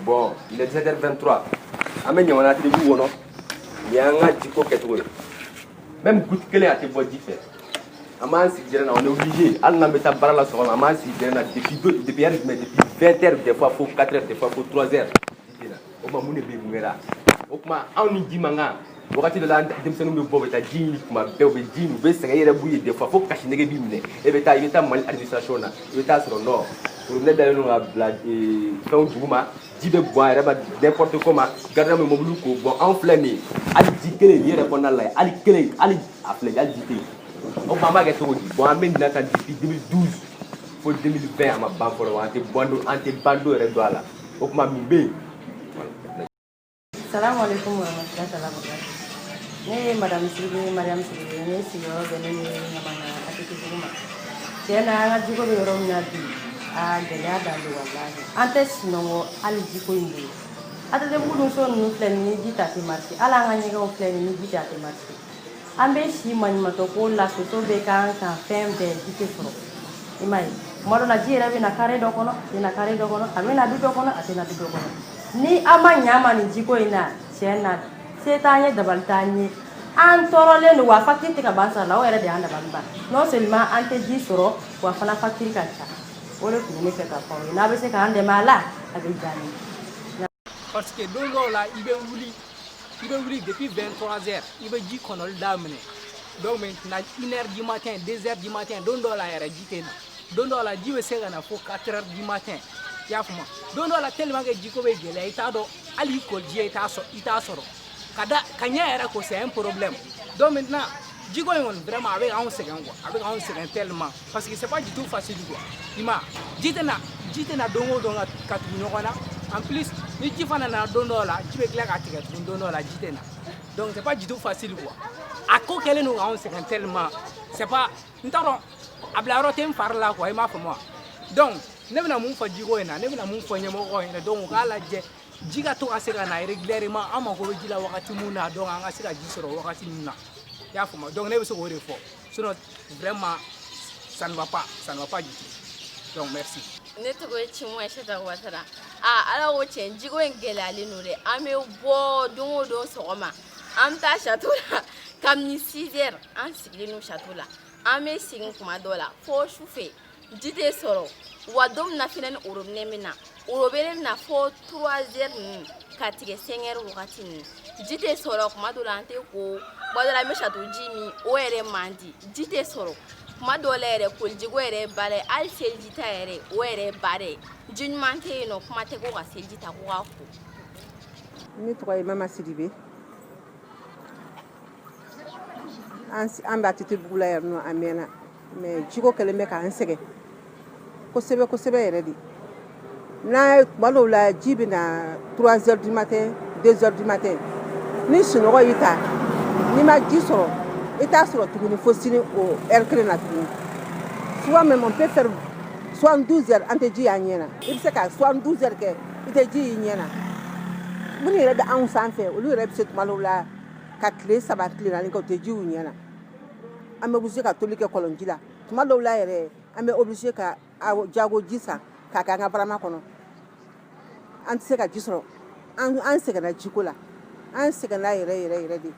Bon, il est 17h23, an bɛ Ɲamana ATT kɔnɔ. Nin y'an ka jiko kɛcogo ye. Même goutte kelen a tɛ bɔ ji fɛ. An b'an sigi gɛrɛn na, on est obligé. Hali n'an bɛ taa baara la sɔgɔma, an b'an sigi gɛrɛn na depuis heure jumɛn? Depuis 20h des fois, fo 4h des fois, fo 3h, ji tɛ na. O tuma mun de bɛ yen? Mun kɛra? O tuma anw ni ji man kan. Wagati dɔ la, denmisɛnninw bɛ bɔ, u bɛ taa ji ɲini tuma bɛɛ, u bɛ ji ɲini, u bɛ sɛgɛn, i yɛrɛ b'u ye des fois fo kasi nege b'i minɛ. E bɛ taa, i bɛ taa Mali administration na, i bɛ taa sɔrɔ non, robinet dalen don ka bila fɛnw duguma, ji bɛ bɔn a yɛrɛ ma n'importe comment, gardien bɛ mobili ko. Bon, anw filɛ nin ye, hali ji kelen nin yɛrɛ kɔnɔna la ye, hali kelen, hali a filɛ, hali ji tɛ yen. O tuma an b'a kɛ cogo di? Bon, an bɛ nin na tan depuis 2012 fo 2020, a ma ban fɔlɔ. An tɛ ban don, an tɛ ban don yɛrɛ don a la. O tuma mun bɛ yen? Salamu alaikum warahmatullahi ta'ala wabarakatuh. Ne ye Madame Sidibe, Mariam Sidibe. Ne sigiyɔrɔ bɛnnen bɛ Ɲamana ATT bugu ma. Tiɲɛ na, an ka jiko bɛ yɔrɔ min na bi, a gɛlɛya dan don, walahi. An tɛ sunɔgɔ hali jiko in bolo. ATT bugu dun so ninnu filɛ nin ni ji tɛ, a tɛ marcher. Hali an ka ɲɛgɛnw filɛ nin ni ji tɛ, a tɛ marcher. An bɛ si maɲumantɔ ko la, soso bɛ k'an kan, fɛn bɛɛ, ji tɛ sɔrɔ. I m'a ye, tuma dɔ la ji yɛrɛ bɛ na carré dɔ kɔnɔ, a tɛ na carré dɔ kɔnɔ, a bɛ na du dɔ kɔnɔ, a tɛ na du dɔ kɔnɔ. Ni an ma ɲɛ a ma nin jiko in na, tiɲɛ na, se t'an ye, dabali t'an ye, an tɔɔrɔlen don. Wa facture tɛ ka ban sara la, o yɛrɛ de y'an dabali ban. Non seulement an tɛ ji sɔrɔ, wa fana facture ka ca. O de tun bɛ ne fɛ ka fɔ aw ye. N'a bɛ se k'an dɛmɛ a la, a bɛ diya n ye. Parce que don dɔw la, i bɛ wuli depuis 23 heures, i bɛ ji kɔnɔli daminɛ. Donc maintenant, 1 heure du matin, 2 heures du matin, don dɔw la yɛrɛ ji tɛ na. Don dɔw la, ji bɛ se ka na fo 4 heures du matin, i y'a faamu? Don dɔw la, tellement que jiko bɛ gɛlɛya, i t'a dɔn hali i koji i t'a sɔrɔ, i t'a sɔrɔ ka da ka ɲɛ yɛrɛ ko, c'est un problème. Donc maintenant, jiko in kɔni, vraiment, a bɛ k'anw sɛgɛn quoi, a bɛ k'anw sɛgɛn tellement, parce que c'est pas du tout facile quoi. I ma ji tɛ na, ji tɛ na don o don ka tugu ɲɔgɔn na. En plus, ni ji fana nana don dɔw la, ji bɛ tila ka tigɛ tuguni. Don dɔw la, ji tɛ na. Donc c'est pas du tout facile quoi. A ko kɛlen don k'anw sɛgɛn tellement, c'est pas, n t'a dɔn a bila yɔrɔ tɛ n fari la quoi, i m'a faamu wa? Donc ne bɛna mun fɔ jiko in na? Ne bɛna mun fɔ ɲɛmɔgɔw ɲɛna? Donc u k'a lajɛ, ji ka to ka se ka na régulièrement. An mako bɛ ji la wagati mun na, donc an ka se ka ji sɔrɔ wagati min na, i y'a faamu? Donc ne bɛ se k'o de fɔ. Sinon vraiment, ça ne va pas, ça ne va pas du tout. Donc merci. Ne tɔgɔ ye Cimu Aïssata Ouattara. A ala ko tiɲɛ, jiko in gɛlɛyalen don dɛ. An bɛ bɔ don o don sɔgɔma, an bɛ taa château la kabini 6 heures, an sigilen don château la. An bɛ segin kuma dɔ la fo sufɛ, ji tɛ sɔrɔ. Wa don min na fɛnɛ ni robinet bɛ na, robinet bɛ na fo 3 heures ninnu ka tigɛ 5 heures wagati ninnu, ji tɛ sɔrɔ. Kuma dɔ la an tɛ ko, kuma dɔ la an bɛ château ji min, o yɛrɛ man di. Ji tɛ sɔrɔ kuma dɔw la yɛrɛ, kolijiko yɛrɛ ye baara ye, hali seliji ta yɛrɛ, o yɛrɛ ye baara ye. Ji ɲuman tɛ yen nɔ, kuma tɛ ko ka seliji ta ko k'a ko. Ne tɔgɔ ye Mama Sidibe. An bɛ ATT bugu la yan nɔ a mɛnna, mais jiko kɛlen bɛ k'an sɛgɛn kosɛbɛ kosɛbɛ yɛrɛ de. N'a tuma dɔw la, ji bɛ na 3 heures du matin, 2 heures du matin. Ni sunɔgɔ y'i ta, n'i ma ji sɔrɔ, i t'a sɔrɔ tuguni fo sini o heure kelen na tuguni. Souvent même, on peut faire 72 heures, an tɛ ji y'an ɲɛ na. I bɛ se ka 72 heures kɛ, i tɛ ji y'i ɲɛ na. Minnu yɛrɛ bɛ anw sanfɛ, olu yɛrɛ bɛ se tuma dɔw la ka tile 3, tile 4 kɛ, u tɛ ji y'u ɲɛ na. An bɛ obligé ka tobili kɛ kɔlɔnji la. Tuma dɔw la yɛrɛ, an bɛ obligé ka jago ji san k'a kɛ an ka barama kɔnɔ. An tɛ se ka ji sɔrɔ. An sɛgɛnna jiko la, an sɛgɛnna yɛrɛ yɛrɛ yɛrɛ de.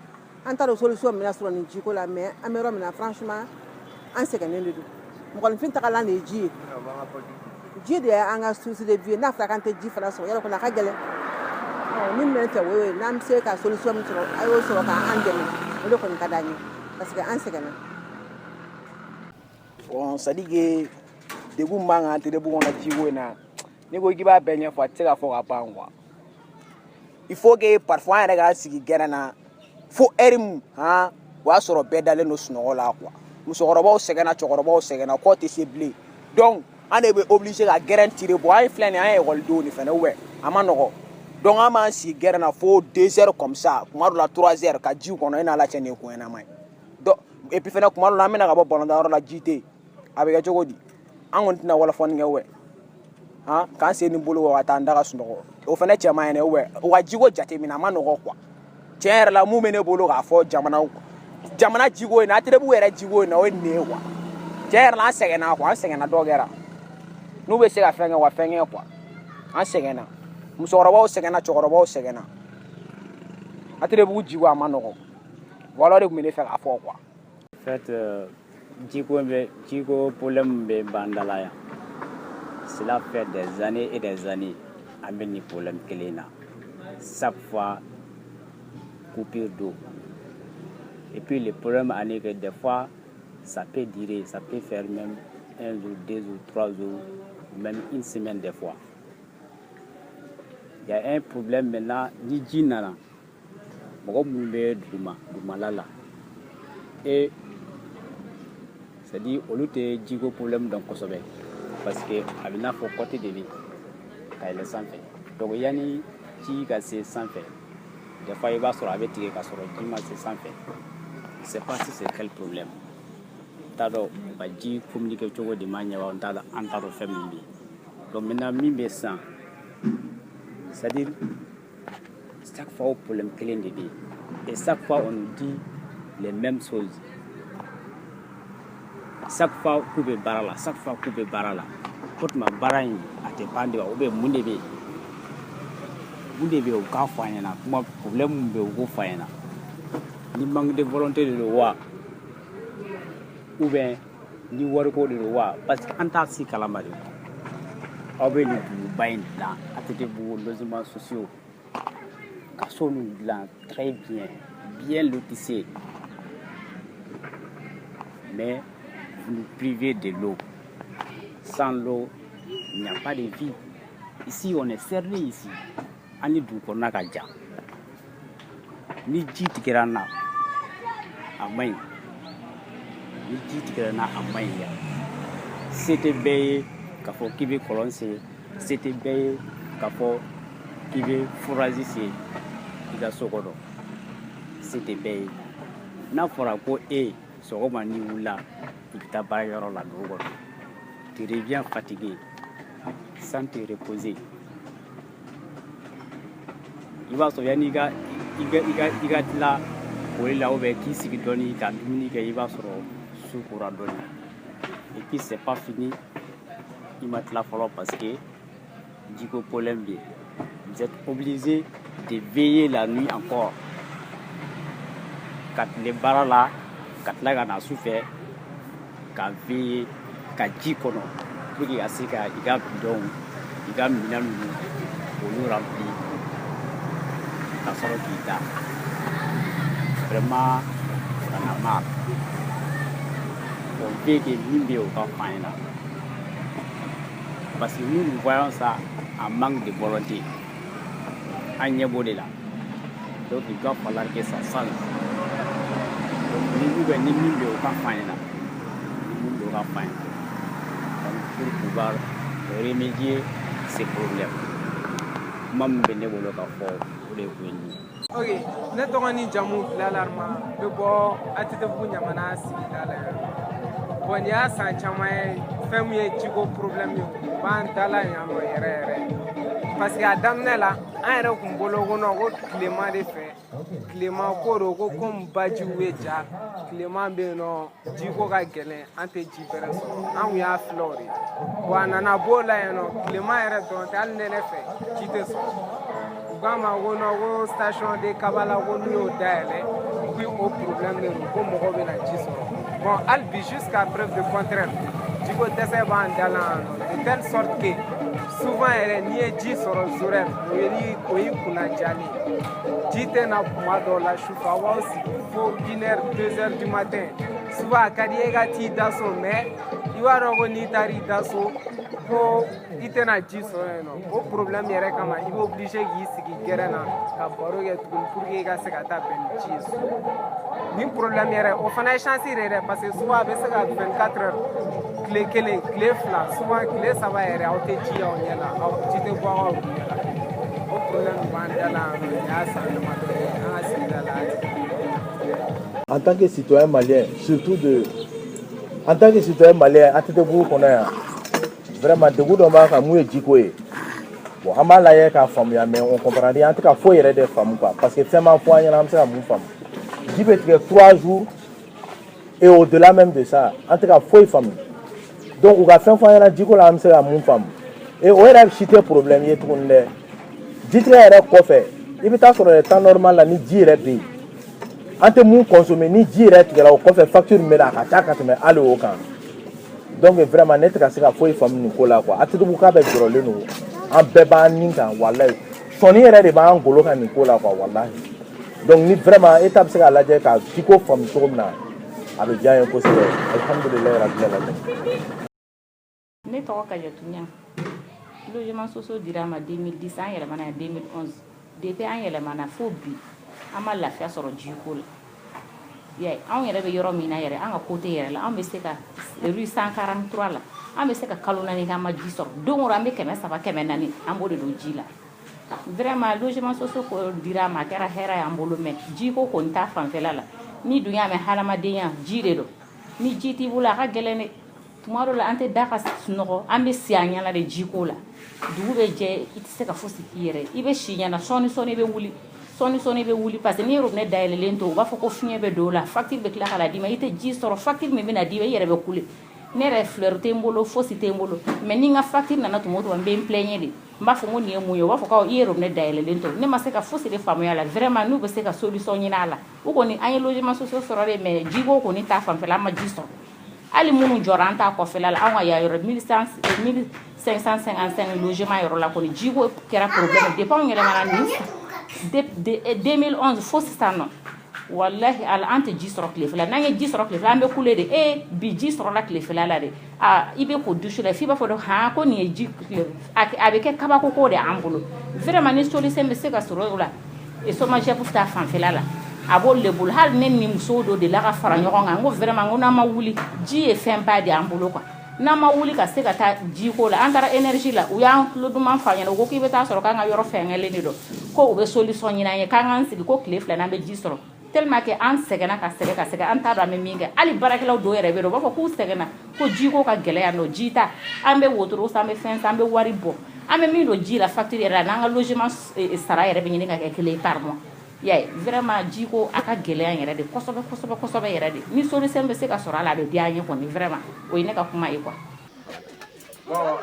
An t'a dɔn solution min bɛna sɔrɔ nin jiko la, mais an bɛ yɔrɔ min na, franchement, an sɛgɛnnen de don. Mɔgɔninfin tagalan de ye ji ye, ji de ye an ka source de vie ye. N'a fɔra k'an tɛ ji fana sɔrɔ, yɔrɔ kɔni a ka gɛlɛn. Min bɛ ne fɛ, o ye n'an bɛ se ka solution min sɔrɔ, a y'o sɔrɔ k'an dɛmɛ, o de kɔni ka d'an ye, parce que an sɛgɛnna. Bon, c'est à dire que degun b'an kan ATT bugu kɔnɔ jiko in na, n'i ko k'i b'a bɛɛ ɲɛfɔ, a tɛ se ka fɔ ka ban quoi. Il faut que parfois an yɛrɛ k'an sigi gɛrɛn na fo heure min han, o y'a sɔrɔ bɛɛ dalen don sunɔgɔ la quoi. Musokɔrɔbaw sɛgɛnna, cɛkɔrɔbaw sɛgɛnna, kɔ tɛ se bilen. Donc an de bɛ obligé ka gɛrɛn tirer. Bon, an ye filɛ nin ye, an ye ekɔlidenw de fɛnɛ ouais, a ma nɔgɔ. Donc an b'an sigi gɛrɛn na fo 2 heures comme ça, kuma dɔ la 3 heures, ka jiw kɔnɔ. E n'Ala cɛ, nin ye ko ɲɛnama ye? Donc et puis fɛnɛ, kuma dɔ la an bɛna ka bɔ balontan la, ji tɛ yen. A bɛ kɛ cogo di? An kɔni tɛna wɔlɔfɔni kɛ ouais, han, k'an sen ni bolo bɔ ka taa an da ka sunɔgɔ, o fɛnɛ cɛ man ɲi dɛ ouais. U ka jiko jateminɛ, a ma nɔgɔ quoi. Tiɲɛ yɛrɛ la, mun bɛ ne bolo k'a fɔ jamana jiko in na, ATT yɛrɛ jiko in na, o ye nin ye quoi. Tiɲɛ yɛrɛ la, an sɛgɛnna quoi, an sɛgɛnna. Dɔ kɛra n'u bɛ se ka fɛn kɛ, wa fɛn kɛ quoi, an sɛgɛnna. Musokɔrɔbaw sɛgɛnna, cɛkɔrɔbaw sɛgɛnna. ATT jiko, a ma nɔgɔn. Voilà, o de tun bɛ ne fɛ k'a fɔ quoi. En fait, jiko bɛ, jiko problème bɛ b'an da la yan. Cela fait des années et des années, an bɛ nin problème kelen na. Chaque fois, coupure d'eau. Et puis le problème en est que des fois, ça peut durer, ça peut faire même un jour, 2 jours, 3 jours, ou même une semaine des fois. Il y a un problème maintenant, ni ji nana, mɔgɔ minnu bɛ duguma dugumala la, et c'est-à-dire olu tɛ jiko problème dɔn kosɛbɛ, parce que a bɛ n'a fɔ côté de bɛ ka yɛlɛ sanfɛ. Donc yanni ji ka se sanfɛ, des fois i b'a sɔrɔ a bɛ tigɛ ka sɔrɔ ji ma se sanfɛ. Je sais pas si c'est quel problème, n t'a dɔn u ka ji communiquer cogo de ma ɲɛ wa, n t'a dɔn, an t'a dɔn fɛn min bɛ yen. Donc maintenant, min bɛ sisan, c'est-à-dire chaque fois o problème kelen de bɛ yen, et chaque fois on nous dit les mêmes choses. Chaque fois k'u bɛ baara la, chaque fois k'u bɛ baara la. O tuma baara in a tɛ ban de wa, ou bien mun de bɛ yen? Mun de bɛ yen? U k'a fɔ an ɲɛna kuma, problème mun bɛ yen, u k'o fɔ an ɲɛna. Ni manque de volonté de don wa, ou bien ni wariko de don wa? Parce que an t'a si kalama de. Aw bɛ nin duguba in dilan, ATT-bugu, logements sociaux, ka so ninnu dilan très bien, bien lotissé, mais vous nous privez de l'eau. Sans l'eau, il n'y a pas de vie. Ici, on est cerné ici. An ni dugu kɔnɔna ka jan. Ni ji tigɛra an na, a man ɲi. Ni ji tigɛra n na, a man ɲi yan. Se tɛ bɛɛ ye k'a fɔ k'i bɛ kɔlɔn sen, se tɛ bɛɛ ye k'a fɔ k'i bɛ forage sen i ka so kɔnɔ, se tɛ bɛɛ ye. N'a fɔra ko e sɔgɔma n'i wulila, i bɛ taa baarakɛyɔrɔ la dugu kɔnɔ, tu reviens fatigué sans te reposer. I b'a sɔrɔ yanni i ka tila koli la, ou bien k'i sigi dɔɔni ka dumuni kɛ, i b'a sɔrɔ su kora dɔɔni. Et puis c'est pas fini, i ma tila fɔlɔ, parce que jiko problème bɛ yen. Vous êtes obligé de veiller la nuit encore, ka tile baara la, ka tila ka na su fɛ ka veiller ka ji kɔnɔ pour que ka se ka i ka bidɔnw, i ka minɛn ninnu, olu remplir ka sɔrɔ k'i da. Vraiment, on en a marre. On veut que min bɛ yen, o ka fɔ an ɲɛna, parce que nous, nous voyons ça en manque de volonté. An ɲɛ b'o de la. Donc il doit falloir que ça change. Donc ni ou bien ni min bɛ yen, o ka fɔ an ɲɛna, ni min bɛ yen, o ka fɔ an ɲɛna, donc pour pouvoir remédier ces problèmes. Kuma min bɛ ne bolo ka fɔ, o de tun ye nin ye. Ok, ne tɔgɔ ni jamu Bilal Arma, n bɛ bɔ ATT-bugu Ɲamana sigida la yan. Bon, nin y'a san caman ye, fɛn min ye jiko problème ye, o b'an da la yan nɔ yɛrɛ yɛrɛ, parce que a daminɛ la, an yɛrɛ kun bolo ko non, ko tilema de fɛ, tilema ko don, ko komi bajiw bɛ ja, tilema bɛ yen nɔ, jiko ka gɛlɛn, an tɛ ji bɛrɛ sɔrɔ. An kun y'a filɛ o de. Bon, a nana b'o la yen nɔ, tilema yɛrɛ dɔrɔn tɛ, hali nɛnɛ fɛ ji tɛ sɔrɔ. U k'a ma ko non, ko station de Kabala, ko n'u y'o dayɛlɛ, ko o problème de don, ko mɔgɔw bɛna ji sɔrɔ. Bon, hali bi, jusqu'à preuve de contraire, jiko dɛsɛ b'an da la yan nɔ, de telle sorte que souvent yɛrɛ, n'i ye ji sɔrɔ zorɛn, o ye o y'i kunna jalen ye. Ji tɛ na kuma dɔw la sufɛ, aw b'aw sigi fo 1 heure, 2 heures du matin. Souvent a ka di e ka t'i da so, mais i b'a dɔn ko n'i taar'i da so, ko i tɛna ji sɔrɔ yen nɔ. O problème yɛrɛ kama, i bɛ obligé k'i sigi gɛrɛn na ka baro kɛ tuguni pour que i ka se ka taa bɛn ni ji ye so. Nin problème yɛrɛ, o fana ye chance de ye dɛ, parce que souvent a bɛ se ka 24 heures, tile kelen, tile 2, souvent tile 3 yɛrɛ, aw tɛ ji y'aw ɲɛ la, aw ji tɛ bɔ aw ɲɛ la. O problème b'an da la yan nɔ, nin y'a san damadɔ ye an ka sigida la. En tant que citoyen malien, surtout de, en tant que citoyen malien, ATT-bugu kɔnɔ yan, vraiment degun dɔ b'a kan, mun ye jiko ye. Bon, an b'a lajɛ k'a faamuya, mais on comprend rien, an tɛ ka foyi yɛrɛ de faamu quoi, parce que fɛn m'an fɔ an ɲɛna, an bɛ se ka mun faamu? Ji bɛ tigɛ 3 jours et au-delà même de ça, an tɛ ka foyi faamu. Donc u ka fɛn fɔ an ɲɛna jiko la, an bɛ se ka mun faamu? Et o yɛrɛ si tɛ problème ye tuguni dɛ. Jitigɛ yɛrɛ kɔfɛ, i bɛ taa sɔrɔ temps normal la, ni ji yɛrɛ bɛ yen, an tɛ mun consommer, ni ji yɛrɛ tigɛra, o kɔfɛ facture min bɛ na, a ka ca ka tɛmɛ hali o kan. Donc vraiment, ne tɛ ka se ka foyi faamu nin ko la quoi. ATTBougu k'a bɛɛ jɔrɔlen don, an bɛɛ b'an nin kan. Walayi, sɔnni yɛrɛ de b'an golo kan nin ko la quoi, walahi. Donc ni vraiment État bɛ se k'a lajɛ ka jiko faamu cogo min na, a bɛ diya n ye kosɛbɛ. Alihamudulilayi rabil alamin. Ne tɔgɔ Kajatu Ɲang. Logement sociaux dira an ma 2010, an yɛlɛmana yan 2011. Depuis an yɛlɛmana fo bi, an ma lafiya sɔrɔ jiko la. Ya, anw yɛrɛ bɛ yɔrɔ min na yɛrɛ, an ka côté yɛrɛ la, an bɛ se ka rue 143 la, an bɛ se ka kalo 4 kɛ an ma ji sɔrɔ. Don o don an bɛ 300, 400, an b'o de don ji la. Vraiment, logement sociaux ko dira an ma, a kɛra hɛrɛ y'an bolo, mais jiko kɔni ta fanfɛla la, ni dun y'a mɛn hadamadenya, ji de don. Ni ji t'i bolo, a ka gɛlɛn dɛ. Tuma dɔ la, an tɛ da ka sunɔgɔ, an bɛ si an ɲɛna de jiko la. Dugu bɛ jɛ, i tɛ se ka fosi k'i yɛrɛ, i bɛ si ɲɛna, sɔɔni sɔɔni i bɛ wuli, sɔɔni sɔɔni i bɛ wuli, parce que n'i ye robinet dayɛlɛlen to, u b'a fɔ ko fiɲɛ bɛ don o la, facture bɛ tila ka na d'i ma, i tɛ ji sɔrɔ. Facture min bɛna d'i ma, i yɛrɛ bɛ kule. Ne yɛrɛ, fleur tɛ n bolo, fosi tɛ n bolo, mais ni n ka facture nana tuma o tuma, n bɛ n plaigner de, n b'a fɔ ko nin ye mun ye? U b'a fɔ ko i ye robinet dayɛlɛlen to. Ne ma se ka fosi de faamuya la. Vraiment, n'u bɛ se ka solution ɲini a la, u kɔni, an ye logement sociaux sɔrɔ de, mais jiko kɔni ta fanfɛla, an ma ji sɔrɔ. Hali minnu jɔra an ta kɔfɛla la, anw ka yan yɔrɔ 1555 logement yɔrɔ la kɔni, jiko kɛra problème depuis anw yɛlɛmana nin 2011 fo sisan nɔ. Walahi ala, an tɛ ji sɔrɔ tilefɛla. N'an ye ji sɔrɔ tilefɛla, an bɛ kule de. E bi ji sɔrɔla tilefɛla la de, aa, i bɛ ko douche la f'i b'a fɔ de han ko nin ye ji, a bɛ kɛ kabako ko de an bolo. Vraiment, ni solution bɛ se ka sɔrɔ o la, SOMAGEP ta fanfɛla la, a b'olu de bolo. Hali ne ni musow dɔ delila ka fara ɲɔgɔn kan, n ko vraiment, n ko n'an ma wuli, ji ye fɛnba de y'an bolo quoi, n'an ma wuli ka se ka taa jiko la. An taara énergie la, u y'an tulo duman f'a ɲɛna, u ko k'i bɛ taa sɔrɔ k'an ka yɔrɔ fɛngɛlen de don, ko u bɛ solution ɲini an ye, k'an k'an sigi ko tile 2 n'an bɛ ji sɔrɔ. Tellement que an sɛgɛnna ka sɛgɛn ka sɛgɛn, an t'a dɔn an bɛ min kɛ. Hali baarakɛlaw dɔw yɛrɛ bɛ yen, u b'a fɔ k'u sɛgɛnna, ko jiko ka gɛlɛn yan nɔ, ji ta, an bɛ wotoro san, an bɛ fɛn san, an bɛ wari bɔ, an bɛ min don ji la facture yɛrɛ la, n'an ka logement sara yɛrɛ bɛ ɲini ka kɛ kelen par mois. Ya ye, vraiment, jiko a ka gɛlɛya yɛrɛ de, kosɛbɛ kosɛbɛ kosɛbɛ yɛrɛ de. Ni solution bɛ se ka sɔrɔ a la, a bɛ diya an ye kɔni. Vraiment, o ye ne ka kuma ye quoi. Bon,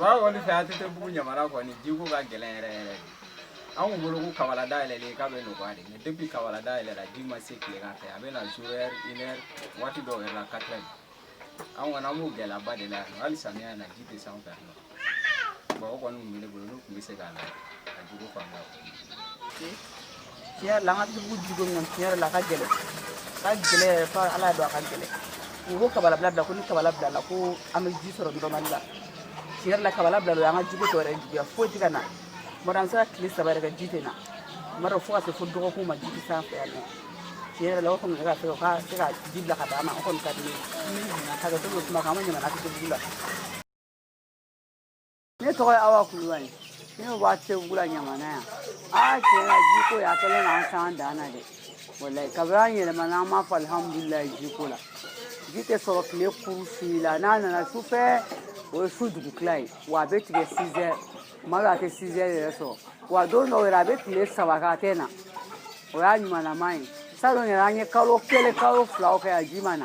an kɔni fɛ ATT-bugu ɲamana kɔni, jiko ka gɛlɛn yɛrɛ yɛrɛ de. An kun bolo ko kabala dayɛlɛlen k'a bɛ nɔgɔya de, mais depuis kabala dayɛlɛla, ji ma se tilegan fɛ, a bɛ na 0 heure, 1 heure, waati dɔw yɛrɛ la 4 heures. An kɔni, an b'o gɛlɛyaba de la yan nɔ. Hali samiya in na, ji tɛ s'an fɛ yan nɔ. Bon, o kɔni tun bɛ ne bolo, n'u tun bɛ se k'a la a jiko faamuya. Tiɲɛ yɛrɛ la, an ka dugu jiko min kɔni, tiɲɛ yɛrɛ la, a ka gɛlɛn, a ka gɛlɛn yɛrɛ fo ala y'a dɔn a ka gɛlɛn. U ko kabala bila, ko ni kabala bilala, ko an bɛ ji sɔrɔ normal la. Tiɲɛ yɛrɛ la, kabala bila, o y'an ka jiko tɔ yɛrɛ juguya. Foyi tɛ ka na. Tuma dɔ an bɛ se ka tile 3 yɛrɛ kɛ ji tɛ na, tuma dɔ fo ka se fo dɔgɔkun ma, ji tɛ s'an fɛ yan nɔ. Tiɲɛ yɛrɛ la, o kɔni ka fɛ u ka se ka ji bila ka d'an ma, o kɔni ka di ne ye. Hakɛto bɛ kuma kan, an bɛ ɲamana ATT-bugu la. Ne tɔgɔ ye Awa Kulubali, ne bɛ bɔ ATT-bugu la Ɲamana yan. Aa, tiɲɛ na, jiko ye a kɛlen k'an s'an dan na dɛ. Walayi, kabini an yɛlɛmana, an b'a fɔ alihamudulilayi jiko la. Ji tɛ sɔrɔ tile kuru si la. N'a nana sufɛ, o ye su dugutila ye, wa a bɛ tigɛ 6 heures, tuma dɔ a tɛ 6 heures yɛrɛ sɔrɔ, wa don dɔw yɛrɛ a bɛ tile 3 kɛ a tɛ na. O y'a ɲumanlama ye. Salon yɛrɛ, an ye kalo 1, kalo 2 kɛ, a ji ma na.